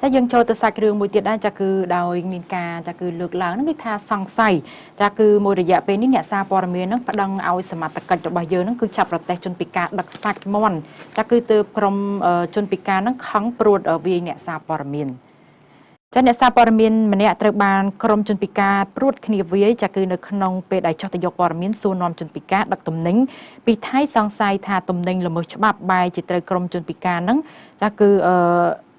ចាយើងចូលទៅសាច់រឿងមួយទៀតដែរចាគឺដោយមានការចាគឺលើកឡើងហ្នឹងគឺថាសង្ស័យចាគឺមួយរយៈពេលនេះអ្នកសារព័ត៌មានហ្នឹងប្តឹងឲ្យសមត្ថកិច្ចរបស់យើងហ្នឹងគឺចាប់ប្រទេសជនពិការដឹកសាច់មាន់ចាគឺទើបក្រុមជនពិការហ្នឹងខឹងព្រួតវាយអ្នកសារព័ត៌មានចាអ្នកសារព័ត៌មានម្នាក់ត្រូវបានក្រុមជនពិការព្រួតគ្នាវាយចាគឺនៅក្នុងពេលដែលចុះទៅយកព័ត៌មានសួរនាំជនពិការដឹកទំនិញពីថៃសង្ស័យថាទំនិញល្មើសច្បាប់បែរជាត្រូវក្រុមជនពិការហ្នឹងចាគឺអឺ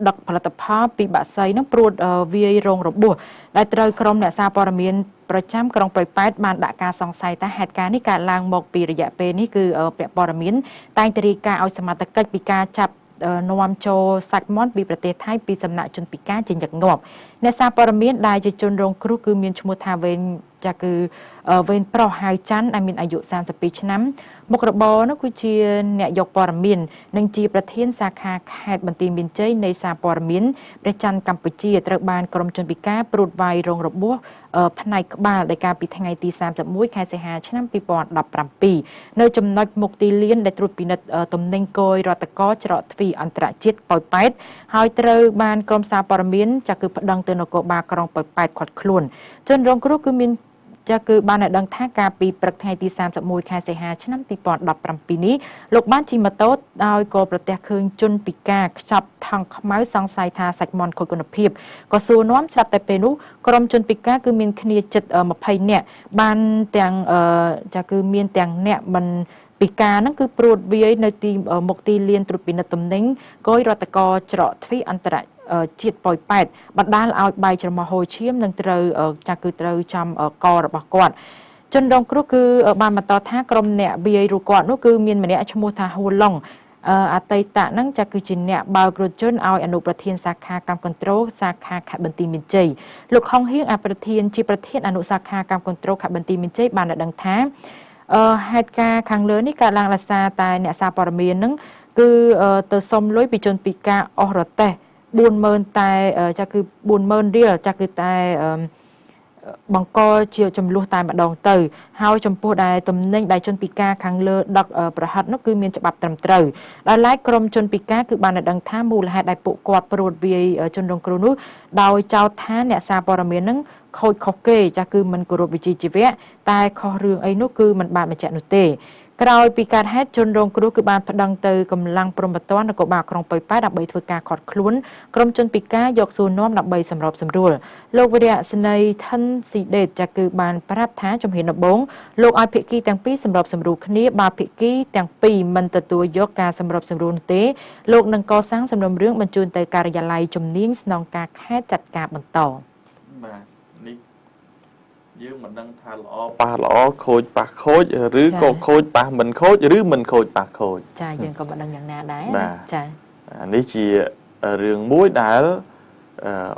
ដឹកផលិតផលពីបាក់សីហ្នឹងព្រួតវាយរងរបួសដែលត្រូវក្រុមអ្នកសារព័ត៌មានប្រចាំក្រុងប៉ោយប៉ែតបានដាក់ការសង្ស័យថាហេតុការណ៍នេះកើតឡើងមកពីរយៈពេលនេះគឺពាក់ព័ត៌មានតែងតែរាយការណ៍ឲ្យសមត្ថកិច្ចពីការចាប់នាំចូលសាច់មាន់ពីប្រទេសថៃពីសំណាក់ជនពិការជាញឹកញាប់អ្នកសារព័ត៌មានដែលជាជនរងគ្រោះគឺមានឈ្មោះថាវេនចាគឺវេនប្រុសហៅច័ន្ទដែលមានអាយុ32ឆ្នាំមុខរបរនោះគឺជាអ្នកយកព័ត៌មាននិងជាប្រធានសាខាខេត្តបន្ទាយមានជ័យនៃសារព័ត៌មានព្រះច័ន្ទកម្ពុជាត្រូវបានក្រុមជនពិការព្រួតវាយរងរបួសផ្នែកក្បាលដែលកាលពីថ្ងៃទី31ខែសីហាឆ្នាំ2017នៅចំណុចមុខទីលានដែលត្រួតពិនិត្យទំនិញគយរដ្ឋកោច្រកទ្វារអន្តរជាតិប៉ោយប៉ែតហើយត្រូវបានក្រុមសារព័ត៌មានចាគឺប្តឹងទៅនគរបាលក្រុងប៉ោយប៉ែតឃាត់ខ្លួនជនរងគ្រោះគឺមានចាគឺបានឲ្យដឹងថាកាលពីព្រឹកថ្ងៃទី31ខែសីហាឆ្នាំ2017នេះលោកបានជិះម៉ូតូដោយក៏ប្រទះឃើញជនពិការខ្ចប់ថង់ខ្មៅសង្ស័យថាសាច់មាន់ខូចគុណភាពក៏សួរនាំស្រាប់តែពេលនោះក្រុមជនពិការគឺមានគ្នាជិត20នាក់បានទាំងចាគឺមានទាំងអ្នកមិនពិការហ្នឹងគឺព្រួតវាយនៅទីមុខទីលានត្រួតពិនិត្យទំនិញគយរដ្ឋកោច្រកទ្វារអន្តរជាតិប៉ោយប៉ែតបណ្ដាលឲ្យបែកច្រមុះហូរឈាមនិងត្រូវចាគឺត្រូវចំករបស់គាត់ជនរងគ្រោះគឺបានបន្តថាក្រុមអ្នកវាយរូគាត់នោះគឺមានម្នាក់ឈ្មោះថាហ៊ូឡុងអតីតហ្នឹងចាគឺជាអ្នកបើករថយន្តឲ្យអនុប្រធានសាខាកម្មកុនត្រូលសាខាខេត្តបន្ទាយមានជ័យលោកហុងហៀងអប្រធានជាប្រធានអនុសាខាកម្មកុនត្រូលខេត្តបន្ទាយមានជ័យបានដឹងថាហេតុការណ៍ខាងលើនេះកើតឡើងដោយសារតែអ្នកសារព័ត៌មានហ្នឹងគឺទៅសុំលុយពីជនពិការអស់រទេះ40000តែចាគឺ40000រៀលចាគឺតែបង្កជាចំនួនតែម្ដងទៅហើយចំពោះដែលទំនិញដែលជនពិការខាងលើដឹកប្រហិតនោះគឺមានច្បាប់ត្រឹមត្រូវដោយឡែកក្រុមជនពិការគឺបានដឹងថាមូលហេតុដែលពួកគាត់ព្រួតវាយជនរងគ្រោះនោះដោយចោទថាអ្នកសារព័ត៌មាននឹងខូចខុសគេចាគឺមិនគោរពវិជ្ជាជីវៈតែខុសរឿងអីនោះគឺមិនបានបញ្ជាក់នោះទេក្រោយពីកើតហេតុជនរងគ្រោះគឺបានប្តឹងទៅកម្លាំងព្រហ្មទណ្ឌនគរបាលក្រុងប៉ោយប៉ែតដើម្បីធ្វើការឃាត់ខ្លួនក្រុមជនពិការយកសួរនាំដើម្បីសម្របសម្រួលលោកវិរៈស្នីថិនស៊ីដេតចាគឺបានប្រាប់ថាជំហានដំបូងលោកឲ្យភាគីទាំងពីរសម្របសម្រួលគ្នាបើភាគីទាំងពីរមិនទទួលយកការសម្របសម្រួលនោះទេលោកនឹងកសាងសំណុំរឿងបញ្ជូនទៅការិយាល័យជំនាញស្នងការខេត្តចាត់ការបន្ត បាទនេះយើងមិនដឹងថាល្អប៉ះល្អខូចប៉ះខូចឬក៏ខូចប៉ះមិនខូចឬមិនខូចប៉ះខូច ចាយើងក៏មិនដឹងយ៉ាងណាដែរចា នេះជារឿងមួយដែល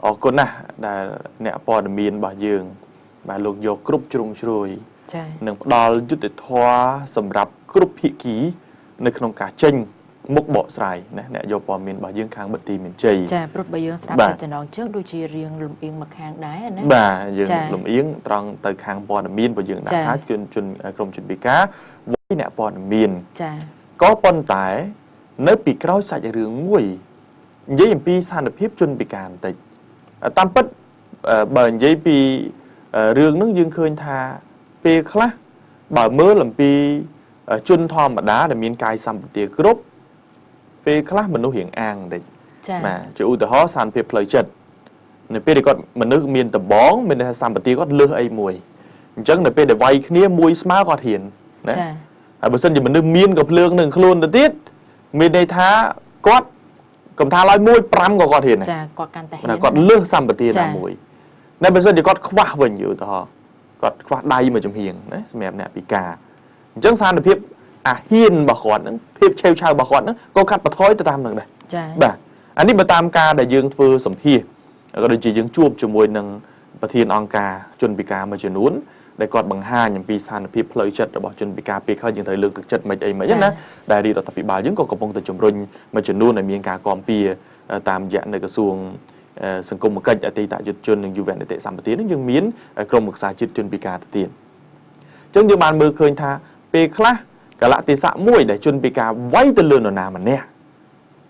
អរគុណណាស់ដែលអ្នកព័ត៌មានរបស់យើង បាទលោកយកគ្រប់ជ្រុងជ្រោយ ចា នឹងផ្ដល់យុត្តិធម៌សម្រាប់គ្រប់ភាគី នៅក្នុងការចេញមុខបកស្រាយណាអ្នកយកព័ត៌មានរបស់យើងខាងបន្ទាយមានជ័យ ចាព្រោះបើយើងស្ដាប់ទៅចំណងជើងដូចជារៀងលំអៀងមកខាងដែរណា បាទយើងលំអៀងត្រង់ទៅខាងព័ត៌មានរបស់យើងដាក់ថាជនជនក្រុមជនពិការវាយអ្នកព័ត៌មាន ចា ក៏ប៉ុន្តែនៅពីក្រោយសាច់រឿងមួយនិយាយអំពីស្ថានភាពជនពិការបន្តិចតាមពិតបើនិយាយពីរឿងហ្នឹងយើងឃើញថាពេលខ្លះបើមើលអំពីជនធម្មតាដែលមានកាយសម្បទាគ្រប់ពេលខ្លះមនុស្សរៀងអាងបន្តិចបាទជាឧទាហរណ៍ស្ថានភាពផ្លូវចិត្តនៅពេលដែលគាត់មនុស្សមានដបងមានន័យថាសម្បទាគាត់លើសអីមួយអញ្ចឹងនៅពេលដែលវាយគ្នាមួយស្មើគាត់ហ៊ានណាហើយបើសិនជាមនុស្សមានក៏ភ្លើងនឹងខ្លួនទៅទៀតមានន័យថាគាត់កំថាឡើយមួយ5ក៏គាត់ហ៊ាន ចាគាត់កាន់តែហ៊ាន គាត់លើសសម្បទាណាមួយតែបើសិនជាគាត់ខ្វះវិញឧទាហរណ៍គាត់ខ្វះដៃមួយចំហៀងណាសម្រាប់អ្នកពិការអញ្ចឹងស្ថានភាពអាហ៊ានរបស់គាត់ហ្នឹងភាពឆេវឆាវរបស់គាត់ហ្នឹងក៏កាត់បន្ថយទៅតាមនឹងដែរ ចា បាទអានេះបើតាមការដែលយើងធ្វើសម្ភាសក៏ដូចជាយើងជួបជាមួយនឹងប្រធានអង្គការជនពិការមួយចំនួនដែលគាត់បង្ហាញអំពីស្ថានភាពផ្លូវចិត្តរបស់ជនពិការពេលខ្លះយើងត្រូវលើកទឹកចិត្តមិនអីមិនណាដែលរាជរដ្ឋាភិបាលយើងក៏កំពុងតែជំរុញមួយចំនួនឲ្យមានការគាំពារតាមរយៈនៅក្រសួងសង្គមគិច្ចអតីតយុទ្ធជននិងយុវនីតិសម្បទានឹងយើងមានក្រមរក្សាជាតិជនពិការទៅទៀតអញ្ចឹងយើងបានមើលឃើញថាពេលខ្លះកលៈទេសៈមួយដែលជនពិការវាយទៅលើនរណាម្នាក់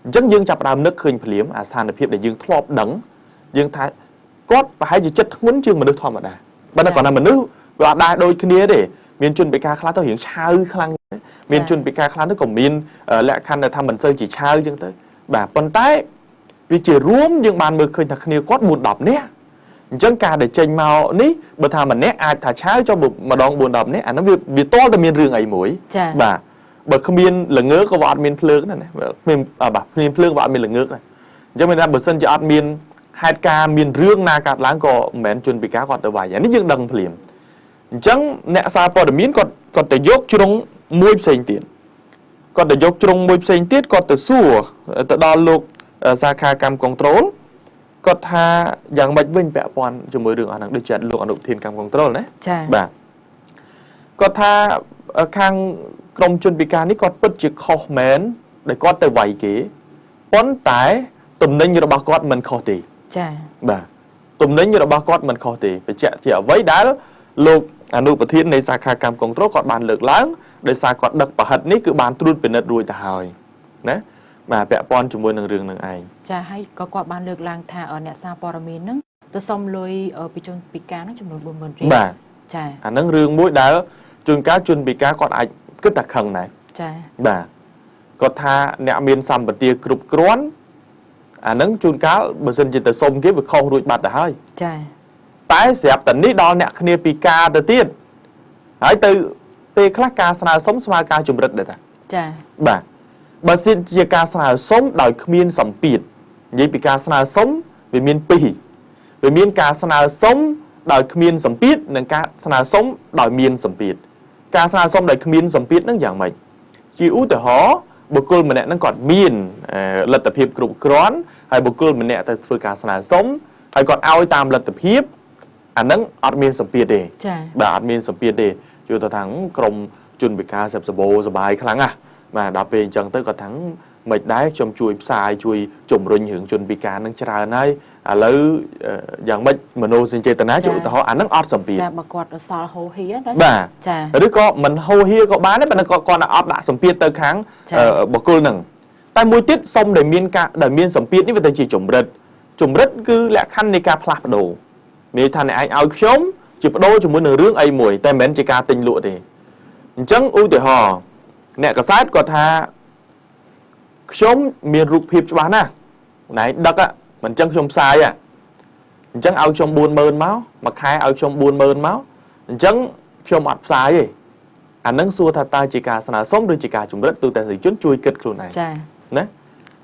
អញ្ចឹងយើងចាប់ផ្ដើមនឹកឃើញភ្លាមអាស្ថានភាពដែលយើងធ្លាប់ដឹងយើងថាគាត់ប្រហែលជាចិត្តធ្ងន់ជាងមនុស្សធម្មតាបើតែគាត់ថាមនុស្សវាអត់ដែរដូចគ្នាទេមានជនពិការខ្លះទៅរៀងឆៅខ្លាំងមានជនពិការខ្លះទៅក៏មានលក្ខខណ្ឌដែលថាមិនសូវជាឆៅអញ្ចឹងទៅបាទប៉ុន្តែវាជារួមយើងបានមើលឃើញថាគ្នាគាត់4 10នាក់អញ្ចឹងការដែលចេញមកនេះបើថាម្នាក់អាចថាឆៅចុះម្ដង4 10នាក់អាហ្នឹងវាតល់តែមានរឿងអីមួយបាទបើគ្មានល្ងើក៏វាអត់មានភ្លើងដែរណាគ្មានបាទគ្មានភ្លើងវាអត់មានល្ងើកដែរអញ្ចឹងមានថាបើសិនជាអត់មានហេតុការណ៍មានរឿងណាកើតឡើងក៏មិនមែនជនពិការគាត់ទៅវាយអានេះយើងដឹងភ្លាមអញ្ចឹងអ្នកសារព័ត៌មានគាត់ទៅយកជ្រុងមួយផ្សេងទៀតគាត់ទៅយកជ្រុងមួយផ្សេងទៀតគាត់ទៅសួរទៅដល់លោកសាខាកម្មកុងត្រូលគាត់ថាយ៉ាងម៉េចវិញពាក់ព័ន្ធជាមួយរឿងអស់ហ្នឹងដូចជាលោកអនុប្រធានកម្មកុងត្រូលណាចាបាទគាត់ថាខាងក្រមជនពិការនេះគាត់ពិតជាខុសមែនដែលគាត់ទៅវាយគេប៉ុន្តែទំនិញរបស់គាត់មិនខុសទេចាបាទទំនិញរបស់គាត់មិនខុសទេបញ្ជាក់ជាអ្វីដែលលោកអនុប្រធាននៃសាខាកម្មកុងត្រូលគាត់បានលើកឡើងដោយសារគាត់ដឹកប្រហិតនេះគឺបានត្រួតពិនិត្យរួចទៅហើយណាបាទពាក់ព័ន្ធជាមួយនឹងរឿងនឹងឯងចាហើយក៏គាត់បានលើកឡើងថាអ្នកសារព័ត៌មាននឹងទៅសុំលុយពីជនពិការនឹងចំនួន40000រៀលបាទចាអានឹងរឿងមួយដែលជួនកាលជនពិការគាត់អាចគិតតែខឹងដែរចាបាទគាត់ថាអ្នកមានសម្បទាគ្រប់គ្រាន់អានឹងជួនកាលបើសិនជាទៅសុំគេវាខុសរួចបាត់ទៅហើយចាតែស្រាប់តែនេះដល់អ្នកគ្នាពិការទៅទៀតហើយទៅពេលខ្លះការស្នើសុំស្មើការជំរិតដែរតាចាបាទបើសិនជាការស្នើសុំដោយគ្មានសម្ពាធនិយាយពីការស្នើសុំវាមានពីរវាមានការស្នើសុំដោយគ្មានសម្ពាធនិងការស្នើសុំដោយមានសម្ពាធការស្នើសុំដោយគ្មានសម្ពាធនឹងយ៉ាងម៉េចជាឧទាហរណ៍បុគ្គលម្នាក់នឹងគាត់មានលទ្ធភាពគ្រប់គ្រាន់ហើយបុគ្គលម្នាក់ទៅធ្វើការស្នើសុំហើយគាត់ឲ្យតាមលទ្ធភាពអានឹងអត់មានសម្ពាធទេចាបាទអត់មានសម្ពាធទេយល់ទៅថាក្រមជនពិការសេពសបោសបាយខ្លាំងណាស់បាទដល់ពេលអញ្ចឹងទៅគាត់ថាមិនដែរខ្ញុំជួយផ្សាយជួយជំរុញរឿងជនពិការនឹងច្រើនហើយឥឡូវយ៉ាងម៉េចមនោសញ្ចេតនាជាឧទាហរណ៍អានឹងអត់សម្ពាធចាបើគាត់សល់ហូហៀណាបាទចាឬក៏មិនហូហៀក៏បានដែរប៉ុន្តែគាត់អត់ដាក់សម្ពាធទៅខាងបុគ្គលនឹងតែមួយទៀតសុំដែលមានការដែលមានសម្ពាធនេះវាទៅជាជំរិតជំរិតគឺលក្ខខណ្ឌនៃការផ្លាស់ប្ដូរមានថាអ្នកឯងឲ្យខ្ញុំជាបដូរជាមួយនឹងរឿងអីមួយតែមិនមែនជាការទិញលក់ទេអញ្ចឹងឧទាហរណ៍អ្នកកាសែតគាត់ថាខ្ញុំមានរូបភាពច្បាស់ណាស់ណែដឹកមិនអញ្ចឹងខ្ញុំផ្សាយអញ្ចឹងឲ្យខ្ញុំ40000មកមួយខែឲ្យខ្ញុំ40000មកអញ្ចឹងខ្ញុំអត់ផ្សាយទេអានឹងសួរថាតើជាការស្នើសុំឬជាការជំរិតទូទាំងប្រជាជនជួយគិតខ្លួនឯងចាណា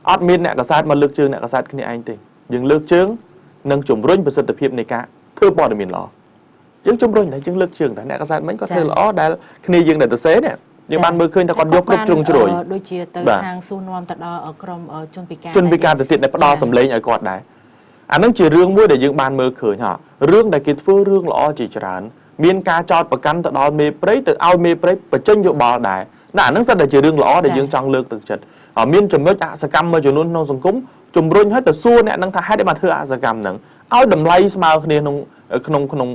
អត់មានអ្នកកាសែតមកលើកជើងអ្នកកាសែតគ្នាឯងទេយើងលើកជើងនិងជំរុញប្រសិទ្ធភាពនៃការធ្វើព័ត៌មានល្អយើងជំរុញតែយើងលើកជើងតែអ្នកកាសែតមិញគាត់ធ្វើល្អដែលគ្នាយើងដែលទៅសេនេះយើងបានមើលឃើញថាគាត់យកគ្រប់ជ្រុងជ្រោយដូចជាទៅខាងសួរនាំទៅដល់ក្រុមជនពិការជនពិការទៅទៀតដែលផ្ដល់សម្លេងឲ្យគាត់ដែរអានឹងជារឿងមួយដែលយើងបានមើលឃើញហ่าរឿងដែលគេធ្វើរឿងល្អជាច្រើនមានការចោទប្រកាន់ទៅដល់មេព្រៃទៅឲ្យមេព្រៃបញ្ចេញយោបល់ដែរណាអានឹងសិតតែជារឿងល្អដែលយើងចង់លើកទឹកចិត្តមានចំណុចអសកម្មមួយចំនួនក្នុងសង្គមជំរុញឲ្យទៅសួរអ្នកនឹងថាហេតុអីបានធ្វើអសកម្មហ្នឹងឲ្យតម្លៃស្មើគ្នាក្នុងក្នុងក្នុង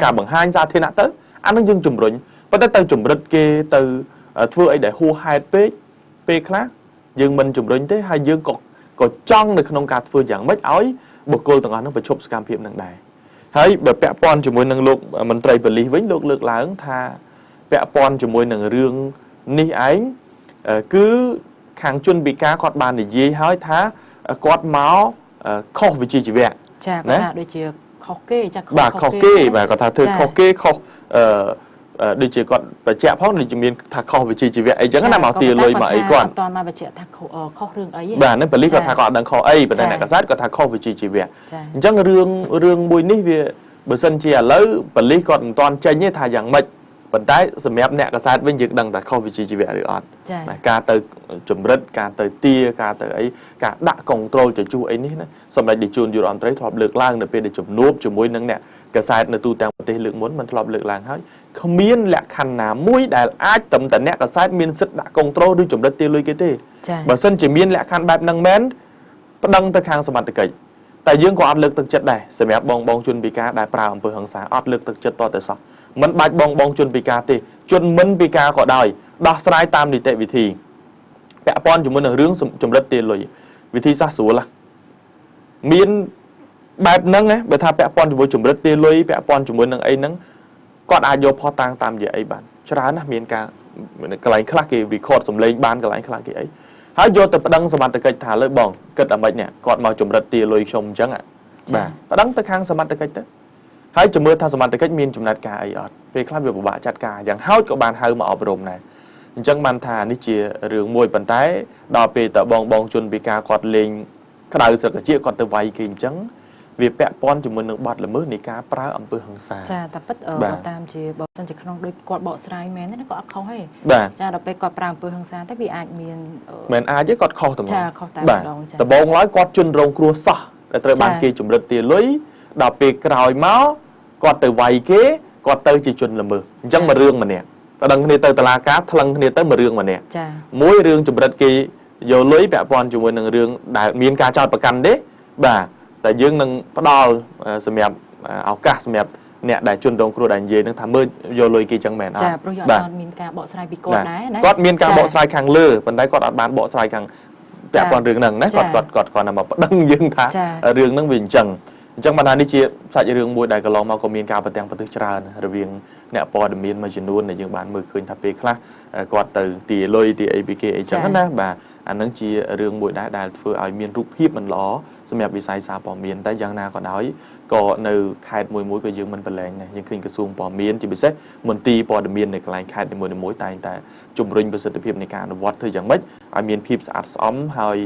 ការបង្ហាញសាធារណៈទៅអានឹងយើងជំរុញប៉ុន្តែទៅជំរិតគេទៅធ្វើអីដែលហួសហេតុពេកពេលខ្លះយើងមិនជំរុញទេហើយយើងក៏ចង់នៅក្នុងការធ្វើយ៉ាងម៉េចឲ្យបុគ្គលទាំងអស់នោះបញ្ឈប់សកម្មភាពនឹងដែរហើយបើពាក់ព័ន្ធជាមួយនឹងលោកមន្ត្រីប៉ូលីសវិញលោកលើកឡើងថាពាក់ព័ន្ធជាមួយនឹងរឿងនេះឯងគឺខាងជនពិការគាត់បាននិយាយហើយថាគាត់មកខុសវិជ្ជាជីវៈចាគាត់ថាដូចជាខុសគេចាបាទខុសគេបាទគាត់ថាធ្វើខុសគេខុសដូចជាគាត់បញ្ជាក់ផងដូចជាមានថាខុសវិជ្ជាជីវៈអីចឹងណាមកទាលុយមកអីគាត់អត់មកបញ្ជាក់ថាខុសរឿងអីទេបាទហ្នឹងប៉ូលីសគាត់ថាគាត់អត់ដឹងខុសអីប៉ុន្តែអ្នកកាសែតគាត់ថាខុសវិជ្ជាជីវៈអញ្ចឹងរឿងមួយនេះវាបើសិនជាឥឡូវប៉ូលីសគាត់មិនទាន់ចេញទេថាយ៉ាងម៉េចប៉ុន្តែសម្រាប់អ្នកកាសែតវិញយើងដឹងតែខុសវិជ្ជាជីវៈឬអត់បាទការទៅជំរិតការទៅទាការទៅអីការដាក់កុងត្រូលជជុះអីនេះណាសម្ដេចតេជោនាយករដ្ឋមន្ត្រីធ្លាប់លើកឡើងនៅពេលដែលជំនួបជាមួយនឹងអ្នកកាសែតនៅទូទាំងប្រទេសលើកមុនមិនធ្លាប់លើកឡើងហើយគ្មានលក្ខខណ្ឌណាមួយដែលអាចត្រឹមតែអ្នកកាសែតមានសិទ្ធិដាក់កុងត្រូលឬជំរិតទាលុយគេទេបើសិនជាមានលក្ខខណ្ឌបែបហ្នឹងមែនប្តឹងទៅខាងសមត្ថកិច្ចតែយើងក៏អត់លើកទឹកចិត្តដែរសម្រាប់បងជនពិការដែលប្រើអំពើហិង្សាអត់លើកទឹកចិត្តតតែសោះមិនបាច់បងជនពិការទេជនមិនពិការក៏ដោយដោះស្រាយតាមនីតិវិធីពាក់ព័ន្ធជាមួយនឹងរឿងជំរិតទាលុយ វិធីសាស្ត្រស្រួលណាស់មានបែបហ្នឹងណាបើថាពាក់ព័ន្ធជាមួយជំរិតទាលុយពាក់ព័ន្ធជាមួយនឹងអីហ្នឹងគាត់អាចយកផុសតាងតាមរយៈអីបានច្រើនណាស់មានការកន្លែងខ្លះគេ record សំឡេងបានកន្លែងខ្លះគេអីហើយយកទៅប្តឹងសមត្ថកិច្ចថាលើបងគិតអាម៉េចនេះគាត់មកជំរិតទាលុយខ្ញុំអញ្ចឹងបាទប្តឹងទៅខាងសមត្ថកិច្ចទៅហើយជំរឿថាសមត្ថកិច្ចមានចំណាត់ការអីអត់ពេលខ្លះវាពិបាកចាត់ការយ៉ាងហោចក៏បានហៅមកអប់រំដែរអញ្ចឹងបានថានេះជារឿងមួយប៉ុន្តែដល់ពេលតបងបងជនពិការគាត់លេងក្តៅស្រិតជាគាត់ទៅវាយគេអញ្ចឹងវាពាក់ព័ន្ធជាមួយនឹងបទល្មើសនៃការប្រើអំពើហិង្សា ចាតែពិតតាមជាបើសិនជាក្នុងដូចគាត់បកស្រាយមែនទេគាត់អត់ខុសទេចាដល់ពេលគាត់ប្រើអំពើហិង្សាទៅវាអាចមាន មិនអាចទេគាត់ខុសតែហ្មង ចាខុសតែម្ដងចា ដំបូងឡើយគាត់ជន់រងគ្រោះសោះដែលត្រូវបានគេជំរិតទាលុយដល់ពេលក្រោយមកគាត់ទៅវាយគេគាត់ទៅជាជនល្មើសអញ្ចឹងមួយរឿងម្នាក់ប្តឹងគ្នាទៅតុលាការថ្លឹងគ្នាទៅមួយរឿងម្នាក់មួយរឿងចម្រិតគេយកលុយពាក់ព័ន្ធជាមួយនឹងរឿងដែលមានការចោទប្រកាន់ទេបាទតែយើងនឹងផ្ដល់សម្រាប់ឱកាសសម្រាប់អ្នកដែលជនរងគ្រោះដែលនិយាយនឹងថាមើលយកលុយគេចឹងមែនអត់ ចាព្រោះយកអត់មានការបកស្រាយពីគាត់ដែរណា គាត់មានការបកស្រាយខាងលើប៉ុន្តែគាត់អត់បានបកស្រាយខាងពាក់ព័ន្ធរឿងហ្នឹងណាគាត់គាត់គាត់គាត់មកប្តឹងយើងថារឿងហ្នឹងវាអញ្ចឹងអញ្ចឹងបានថានេះជាសាច់រឿងមួយដែលកន្លងមកក៏មានការប្រទាំងប្រទើសច្រើនរវាងអ្នកព័ត៌មានមួយចំនួនដែលយើងបានមើលឃើញថាពេលខ្លះគាត់ទៅទាលុយទាអីពីគេអីចឹងណាបាទអានឹងជារឿងមួយដែរដែលធ្វើឲ្យមានរូបភាពមិនល្អសម្រាប់វិស័យសារព័ត៌មានតែយ៉ាងណាក៏ដោយក៏នៅខេត្តមួយមួយក៏យើងមិនប្រឡែងដែរយើងឃើញក្រសួងព័ត៌មានជាពិសេសមន្ទីរព័ត៌មាននៅកន្លែងខេត្តនីមួយៗតែងតែជំរុញប្រសិទ្ធភាពនៃការអនុវត្តធ្វើយ៉ាងម៉េចឲ្យមានភាពស្អាតស្អំហើយ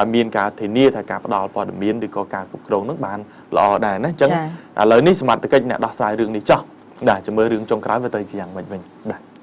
ឲ្យមានការធានាថាការផ្ដល់ព័ត៌មានឬក៏ការគ្រប់គ្រងនឹងបានល្អដែរណាអញ្ចឹងឥឡូវនេះសមត្ថកិច្ចអ្នកដោះស្រាយរឿងនេះចោះបាទចាំមើលរឿងចុងក្រោយវាទៅជាយ៉ាងម៉េចវិញបាទ។